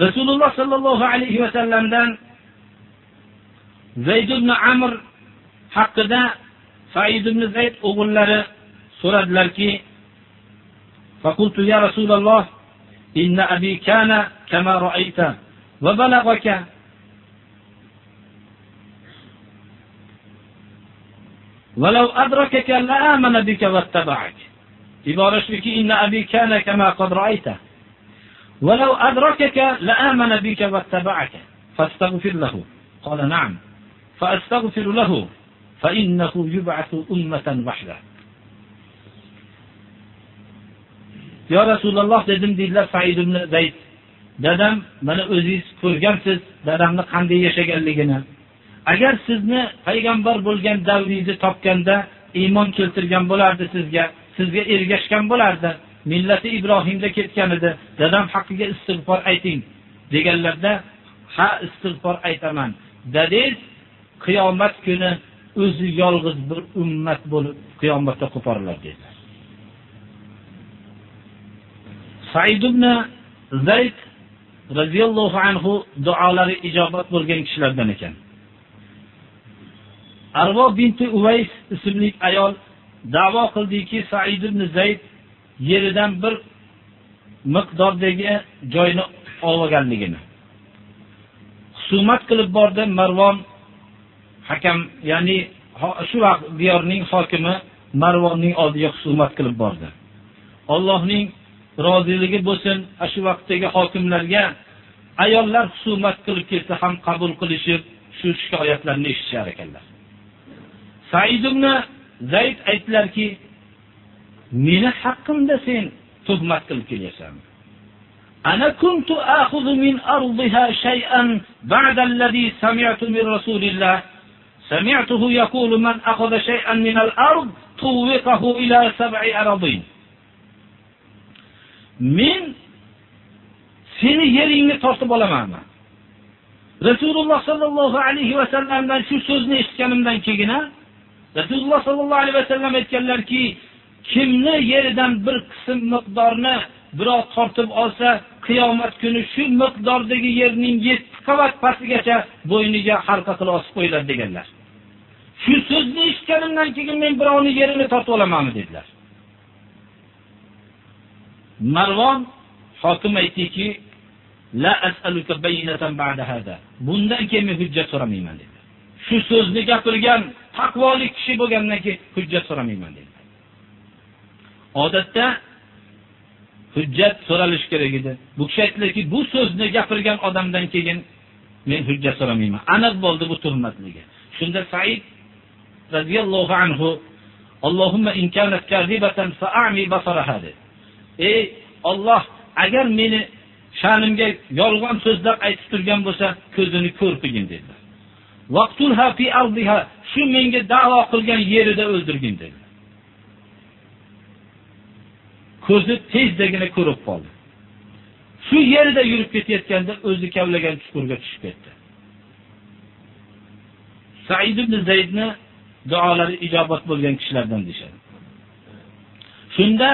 Rasululloh sallallohu alayhi va sallamdan Zayd ibn Amr haqida Said ibn Zayd o'g'illari so'radilarki, "Faqultu ya Rasululloh, inna abi kana kama ra'ayta va balag'aka va law adrakaka la amana bika wattaba'ak." Ibora shuki, inna abi kana kama qad ra'ayta va law adrakaka la amana bika wattaba'aka fastaghfir lahu. Qala na'am. فأستغفر له فإنه يبعث أمة وحده. Ya Rasululloh dedim, dedilar Said ibn Zayd. Dadam, mana o'zingiz ko'rgansiz dadamni qanday yashaganligini. Agar sizni payg'ambar bo'lgan davringizni topganda iymon keltirgan bo'lardi sizga, sizga ergashgan bo'lardi. Millati Ibrohimda ketgan edi. Dadam haqqiga istig'for ayting deganlarda, ha, istig'for aytaman. Dadingiz qiyomat kuni o'zi yolg'iz bir ummat bo'lib qiyomatda qo'poriladi dedilar. Said ibn Zayd radhiyallohu anhu duolari ijobat bo'lgan kishilardan ekan. Arvo binti Uvays ismli ayol da'vo qildiki, Said ibn Zayd yeridan bir miqdordagi joyni olganligini. Husumat qilib bordi Marvon hakam, ya'ni shu vaqt diyorning hokimi Marvonning oldiga husumat qilib bordi. Allohning roziligi bo'lsin, shu vaqtdagi hokimlarga ayollar husumat qilib kelsa ham qabul qilishib, shu shikoyatlarni eshitishar ekanlar. Said ibn Zayd aytdilarki, meni haqqimda sen tuhmat qilib kelyapsan. Ana kuntu axuzu min ardiha shay'an ba'da allazi sami'tu min Rasulillah. Sami'tuhu yaqulu man akhadha shay'an min al-ard tuwiqahu ila sab'i aradin. Men seni yeringni tortib olamanmi? Rasululloh sallallohu alayhi va sallamdan shu so'zni eshitganimdan keyin Rasululloh sallallohu alayhi va sallam aytganlarki, kimni yeridan bir qism miqdorni birov tortib olsa, qiyomat kuni shu miqdordagi yerning 7 qavat pastigacha bo'yniga halqa qilib osib qo'yiladi deganlar. Shu so'zni eshitganimdan keyin men birovning yerini tortib olamanmi dedilar. Marvon hokim aytdiki, la as'aluka bayyinatan ba'da hada. Bundan keyin men hujjat so'ramayman dedi. Shu so'zni gapirgan taqvoli kishi bo'lgandan keyin hujjat so'ramayman dedi. Odatda hujjat so'ralish kerak edi. Bu kishi aytdilarki, bu so'zni gapirgan odamdan keyin men hujjat so'ramayman. Aniq bo'ldi bu tuhmatligi. Shunda Said radhiyallohu anhu, Allohumma in kanat kazibatan fa'ami basaraha dedi. Ey Alloh, agar meni sha'nimga yolg'on so'zlar aytib turgan bo'lsa, ko'zini ko'r qilgin dedi. Vaqtulha fi ardiha, shu menga da'vo qilgan yerida o'ldirgin dedi. Ko'zi tezdagina ko'rib qoldi. Shu yerida yurib ketayotganda o'zi kavlagan chuqurga tushib ketdi. Said ibn Zaydni duolari ijobat bo'lgan kishilardan deyshadi. Shunda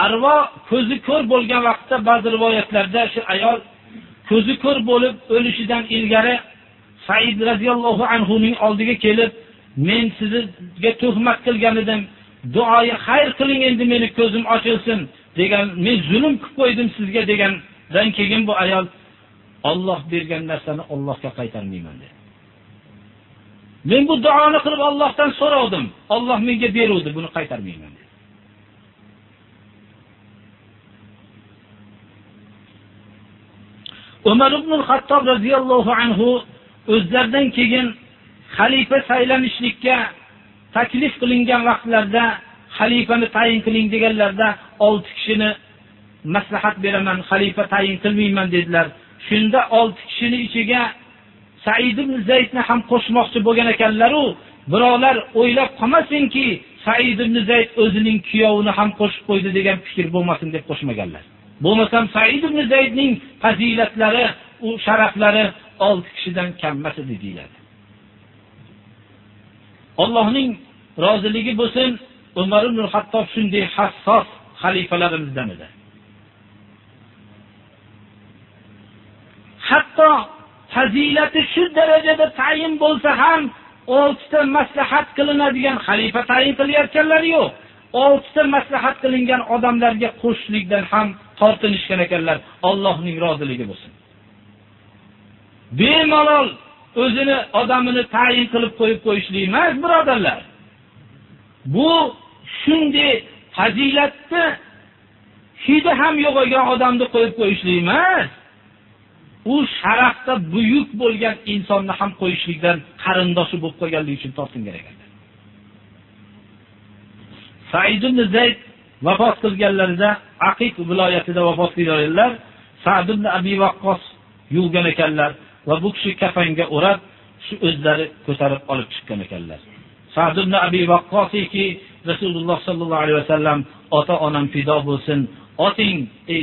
Arvo ko'zi ko'r bo'lgan vaqtda ba'zi rivoyatlarda shu ayol ko'zi ko'r bo'lib o'lishidan ilgari Said radhiyallohu anhu ning oldiga kelib, men sizga tuhmat qilgan edim, duoyi xayr qiling, endi meni ko'zim ochilsin degan, men zulm qilib qo'ydim sizga degandan keyin bu ayol Alloh bergan narsani Allohga qaytarmayman dedi. Men bu duoni qilib Allohdan so'radim, Alloh menga beruvdi, buni qaytarmayman dedi. Umar ibn al-Xattob radhiyallohu anhu o'zlaridan keyin xalifa saylanishlikka taklif qilingan vaqtlarda, xalifani tayin qiling deganlarda 6 kishini maslahat beraman, xalifa tayin qilmayman dedilar. Shunda 6 kishini ichiga Said ibn Zaydni ham qo'shmoqchi bo'lgan ekanlar-u, birovlar o'ylab qolmasinki, Said ibn Zayd o'zining kuyovini ham qo'shib qo'ydi degan fikr bo'lmasin deb qo'shmaganlar. Bo'lmasam Said ibn Zaydning fazilatlari, u sharaflari 6 kishidan kammas edi deyiladi. Allohning roziligi bo'lsin, Umar ibn Xattob shunday hassos xalifalarimizdan edi. Hatto fazilati shu darajada tayin bo'lsa ham 6 ta maslahat qilinadigan xalifa tayin qilayotganlari yo'q. 6 ta maslahat qilingan odamlarga qo'shishlikdan ham tortinishgan ekanlar. Allohning roziligi bo'lsin. Bemalol o'zini odamini tayin qilib qo'yib qo'yishlik emas, birodarlar. Bu shunday fazilatni hidi ham yo'q bo'lgan odamni qo'yib qo'yishlik emas. U sharafda buyuk bo'lgan insonni ham qo'yishlikdan qarindoshi bo'lib qolganligi uchun tortingan ekanlar. Said ibn Zayd vafot qilganlarida Aqiq viloyatida vafot qilganlar. Sa'd ibn Abi Waqqos yuvgan ekanlar va bu kishi kafanga o'rab, shu o'zlari ko'tarib olib chiqqan ekanlar. Sa'd ibn Abi Waqqosiki Rasululloh sallallohu alayhi vasallam ota-onam fido bo'lsin, oting ey